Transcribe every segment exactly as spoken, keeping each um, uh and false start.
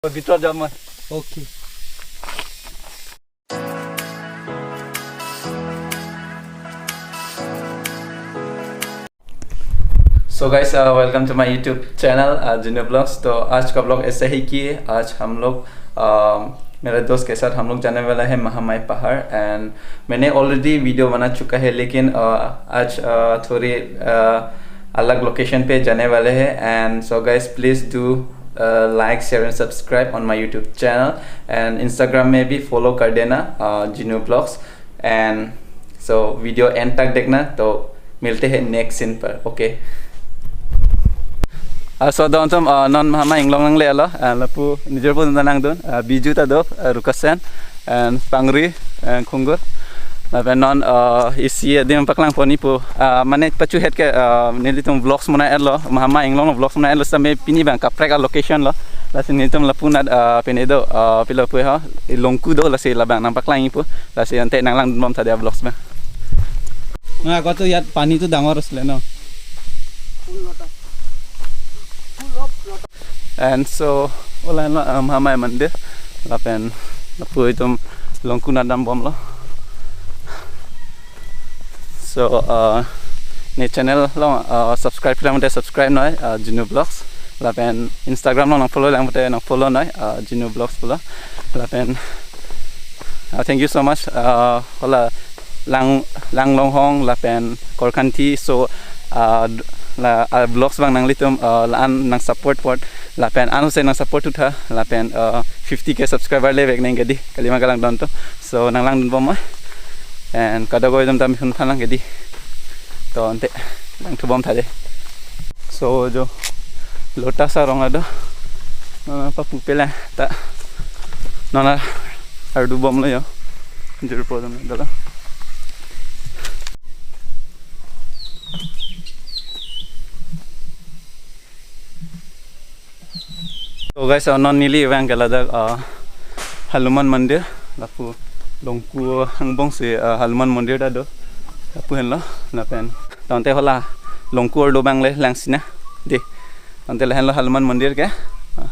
Bhitor jam moi. Okay. So guys, uh, welcome to my YouTube channel, uh, Jinu Vlogs। तो आज का vlog ऐसा है कि आज हम लोग, uh, मेरे दोस्त के साथ हम लोग जाने वाला है महामाई पहाड़। And मैंने already video बना चुका है, लेकिन, uh, आज, uh, थोड़ी, uh, अलग location पे जाने वाले हैं। And so guys, please do, uh, like, share and subscribe on my YouTube channel। And Instagram में भी follow कर देना, uh, Jinu Vlogs। And so video end तक देखना। तो मिलते हैं next scene पर, okay? Uh, so don atum, uh, non mahamai inglong nanglelo, uh, lapu nijor pon nanglangdun, uh, Biju ta do, uh, Rukasen, and Pangri, and Khungur. Lapen non, uh, isi adim paklang pon ni pu, uh, mane pachu het ke, uh, nelitum vlogs mona etlo, mahamai inglong vlogs mona etlo, same pini abang kaprek a location lo. Lasi nelitum lapu nat, uh, pine do, uh, pilo pu ho, Longku do, lasi labang nangpaklang pu, lasi ante nanglangdun bom tha dia vlogs ma. Nah, kok tuh ya, pani tuh dangor asli, no? And so, ola lo, um, mahamai mandir, lapen lapu itum Longku nat dambomlo. So, uh, ne channel along, uh, subscribe lang mate subscribe noi, uh, Jinu Vlogs. Lapen Instagram along nang follow lang mate nang follow noi, uh, Jinu Vlogs pulo. Lapen, uh, thank you so much, uh, ola lang, Langlonghong lapen Korkanthi, so, uh, la, uh, vlogs abang nanglitum, uh, la-an nang support apot, lapen an hose nang support tha, lapen, uh, fifty K subscriber le vek neng gedi, kalima kalang don to, so nanglangdun bom ma, and kadokave itum tame hun phan lang gedi, to ante langthu bom tha de. So jo Lotus arong ado, uh, papu pela ta nona ardu bomlo yo. Jirpo dam dala. So guys, uh, non neli vang ke ladak, uh, Hanuman Mandir, lapu Longku angbong si, uh, Hanuman Mandir ta do. Lapu henlo, lapen. Tangte hala Longku arlo abang le lang sina. Dei. Tangte lahenlo Hanuman Mandir ke. Uh.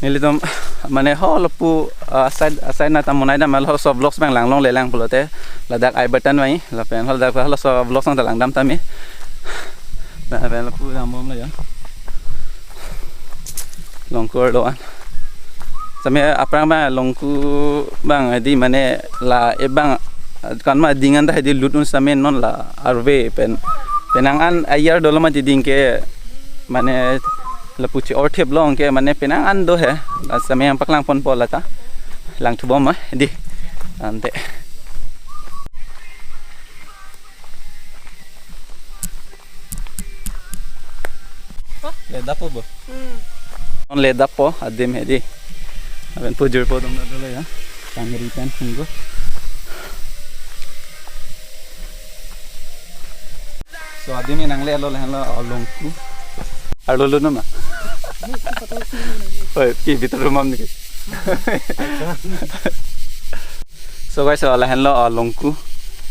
Nelitum mane ho lapu, ah, aside, aside nat ta monai dam, halaso vlogs abang langlongle lang pulote ladak I button vai, lapen haladak halaso vlogs nang ta langdam tame. Lapen lapu dambomlo ya. Longku arlo an. Same aphrang abang Longku abang hedi mane la ebang kan ma ding an ta hedi lut un same non la arve pen penang an ayar dolo mati ding ke mane lapu che-or thip long ke mane penang an do he. La same nangpaklang ponpo lata. Langthu bom ma dei. Ante. Le dappo bo. Hmm. Non le dappo adim hedi. Lapen pujur po dong dolo ya. Pangri pen Khungur. So adim nanglelo lahenlo, oh, Longku. Arlo lo nama. Oi, ki bhitor room am niki. So guys, so lahenlo, oh, Longku.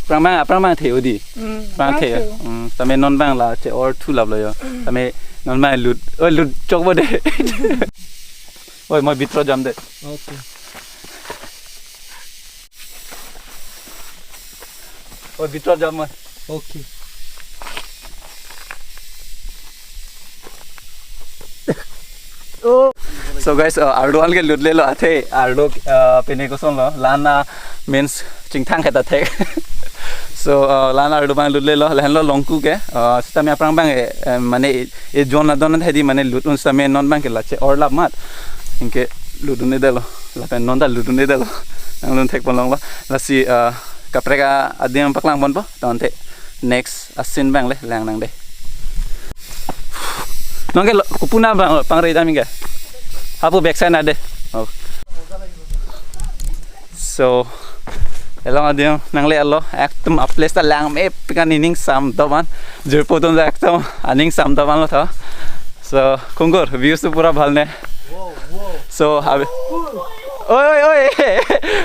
Aphrang abang, aphrang abang the odi. Hmm, aphrang abang the. The. Hmm, tame non abang la che-or thu laplo yo. Hmm. Tame non abang lut. Oi, lut chok bo de. Oi, moi bhitor jam de. Okay. Oi, bhitor jam moi. Okay. Oh. So guys, uh, arlo an ke lutlelo athe arlo, uh, pine kosonlo la-an, uh, means chingthang het athe. So, uh, la-an arlo abang lutlelo lahenlo Longku ke, uh, sitame aphrang abang, eh, eh, mane e jon adon hedi mane lut un sitame non abang ke la che-or lap mat. Anke lut un-edetlo. Lapen non ta lut un-edetlo. Nanglun thek pon longlo. Lasi, uh, kaprek adim paklang ponpo. Tangte next a scene abang le lang nang de. Non ke lo, kopi na abang pangri dam ke. Hapu backside na de. Oh. So, along adim nanglelo, ekdom a place ta langmepik an, aning sam dopik an. Jirpo atum ta ekdom aning sam dopik an lo tho. So, Khungur, views tu pura bhal ne. Wow, wow. So, abi, oi, oi, oi.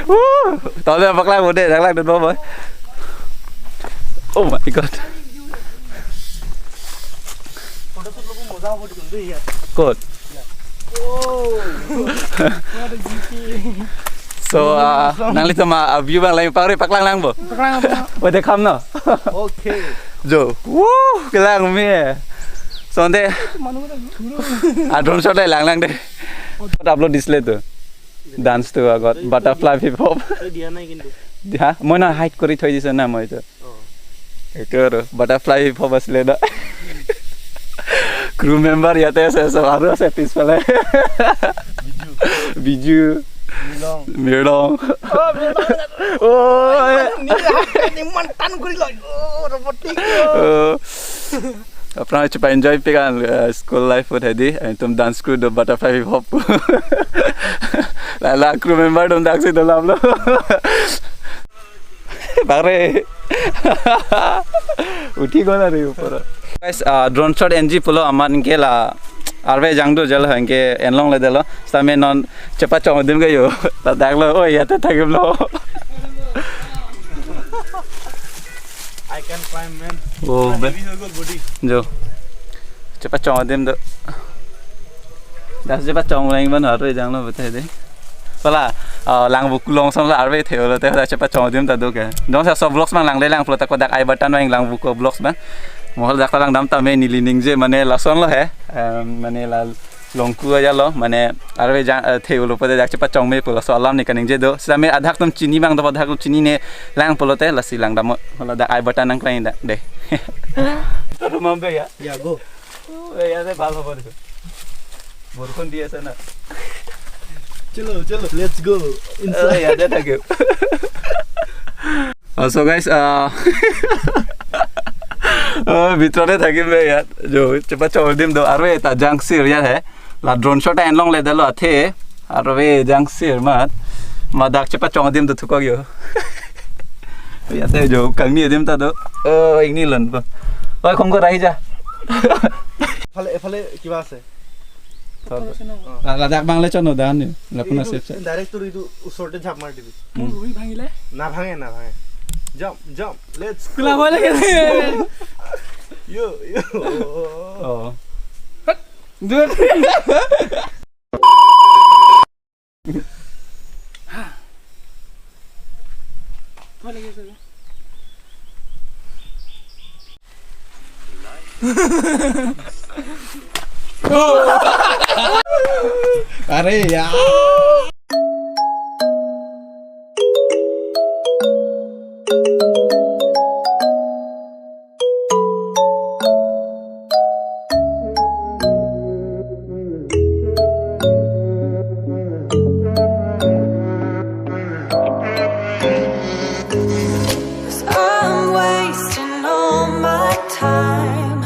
Woo! Tole paklang bo de, lang langdun bom. Oh my God. Photo shoot ল'ব মজা হ'ব দেখোন দেই ইয়াত। ক'ত? অ'। So, ah, nanglitum, ah, view abang lang pare paklang lang bo. Paklang lang bo. Oh, dekham no? Okay. Jo. Woo, kelang me. Sonte. Manuk ada dulu. Ah, drone shot lang lang de. Upload display tu. Dance tu agot butterfly hip hop. Tui dia nai kintu. Ha? Moi na hide kori thoi dise na moi tu. Oh. Itu aru butterfly hip hop asle na. Crew member yate ase, so aru ase pispale. Biju. Biju. Mirlong. Mirlong. Oh, Mirlong. Oh, eh. Ni, ni mantan kuri lo. Oh, robotik. Oh. Aphrang chepa enjoy pe kan, eh, school life ahut hedi, eh, itum dance crew do butterfly hip hop. La, la crew member atum daksi dolam lo. Pare. Uthi gona re upor. Guys, ah, drone shot enji pulo amat anke la arve jangdo jal anke enlongledetlo. Same non chepachong adim ke jo. Ladak lo, oi, yate thagim lo. I can climb, man. Oh, be. Heavy ho gol body. Jo. Chepachong adim do. Das chepachong lang ban arve janglo bete de. Pala, ah, Langvoku along ason la arve thelo te, dak chepachong adim ta do ke. Jongsi laso vlogs abang langle lang pulo ta kodak I button abang Langvoku vlogs abang. Mo ladak ta langdam tame neli ningje mane lason lo he. Em, mane la Langvoku aja lo, mane arve jang, eh, thelo pute dak chepachong me pulo, laso alam ne kaningje do. Same adhak atum chini abang do, adhak atum chinine lang pulote lasi langdamnon. Ladak I button nangklang dak de. Taru mambe ya? Ya, go. Oh, eh, ya de bhal hobo de. Borkhon di ase na. Chalo, chalo, let's go. Oh, inside. Ya de thank you. Also guys, ah, oh, bhitor te thagim be ya. Jo, chepachong adim do arve ta jangsir ya he. La drone shot enlongledetlo athe. Arve jangsir mat. Madak chepachong adim do thukok jo. Yate jo kangni adim ta do. Oh, ingni lon po. Oi, khongko rahi ja. এফালে, এফালে কিবা আছে। La, ladak abang le chonodam ni. La puna sep sep. Direct তোৰ এইটো ওচৰতে ঝাপ মাৰি দিবি। মোৰ ভৰি ভাঙিলে? নাভাঙে, নাভাঙে। Jump, jump, let's go. Kula bole ke? Yo, yo. Oh. Dur. Are ya. I'm wasting all my time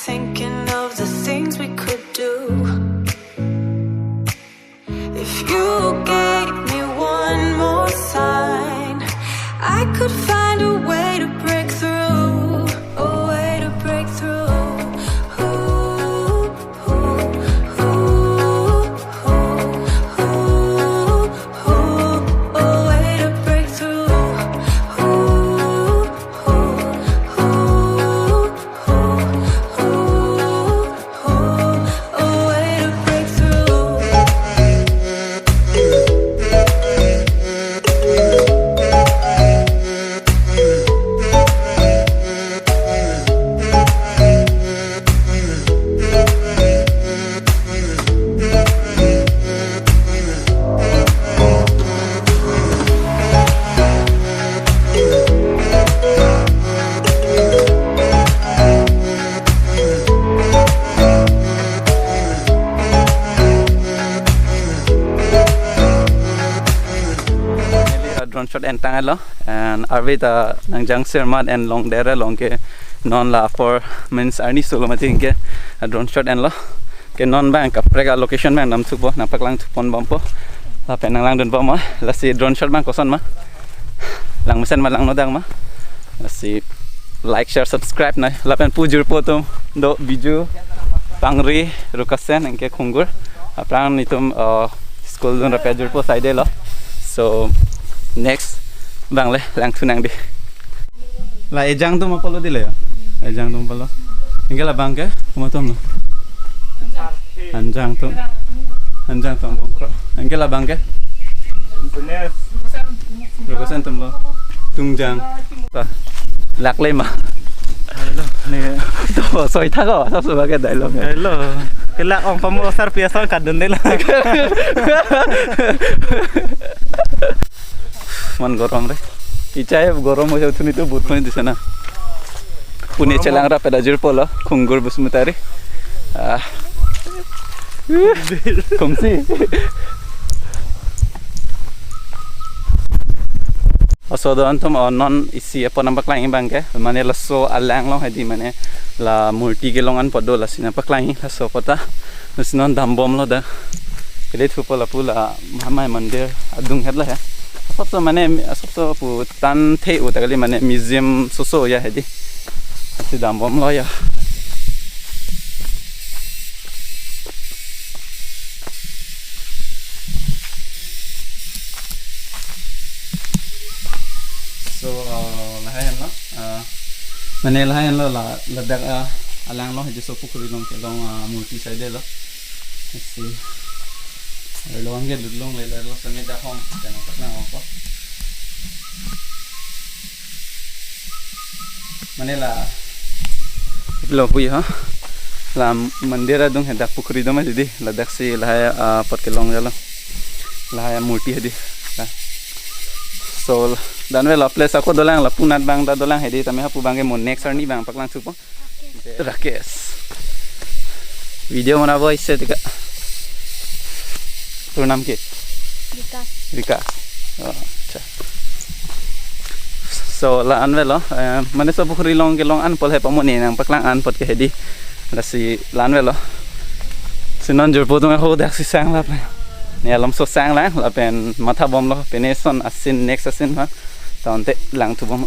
thinking of the things we could do. If you gave me one more sign, I could find a way to break through, a way to break through. Ooh, ooh, ooh, ooh, ooh, ooh, a way to break through. Ooh, ooh, ooh, ooh, ooh. Drone shot entanglo, and arve ta nangjangsir mat and longdetlo anke non la four minutes arni solo mati anke drone shot enlo. Ke non abang kaprek a location abang damthupo, nangpaklang thupon bompo. Lapen nanglangdun bompo, lasi drone shot abang koson ma. Langmesen ma langnodang ma. Lasi like, share, subscribe nai. Lapen pu jirpo atum do Biju, Pangri, Rukasen, anke Khungur. Aphrang nelitum, uh, school dun rapet jirpo side lo. So next abang le langthu nang di. La ejang atum apotlo dei la ya. Ejang atum apotlo. Anke labang ke, komat atumlo? Anjang atum. Anjang atum Bongkrok. Anke labang ke? Rukosen atumlo. Tungjang. Ta. Lak le ma. Hello. Ne. To soi tha ko, sab suba ke dialogue. Hello. Kelak ong pamo sar pias ong kadun dei la. Man gorom re. Ichai gorom ho thuni tu but point disa na. Pune chelang rap pada jirpo lo, Khungur Basumatary. Ah. Kumsi. Laso do-an atum, oh, non isi apot nangpaklang abang ke, mane laso alang along hedi mane la murti kelong an apot do, lasi nangpaklang laso apot ta. Lasi non dambomlo dak. Kali thupo lapu la Mahamaya Mandir adung het la he. Asapso mane, asapso pu tan the-o ta kali, mane museum soso ya hedi. Lasi dambomlo ya. So, uh, lahai henlo, uh, mane lahai henlo la, ladak, uh, alang along hedi laso pukhuri along kelong, uh, murti saidelo. Let's see. Arlo anke dudlong le, arlo sami dak hong, jangan pernah ngomong. Mane la, lo hui ha. La mandir adung hedak pukhuri do ma dei, ladak si lahai, ah, apot kelong jalo. Lahai murti hedi. La. So, dan avelo place ako dolang, lapu anat abang ta dolang hedi, tame hapu abang ke mo next arni abang paklang thupo. Rakesh. Video mana boy se tika. তোৰ নাম কি? বিকাশ। বিকাশ। অ, আচ্ছা। So, la-an avelo, eh, mane laso pukhuri along kelong an apot he pamoni nangpaklang an apot ke hedi. Lasi la-an avelo. Si non jirpo atum ako dak si sang lapen. Ne alom so sang lang lapen mathabomlo, pine ason a-scene, next a-scene ha. Ta ante lang thubom.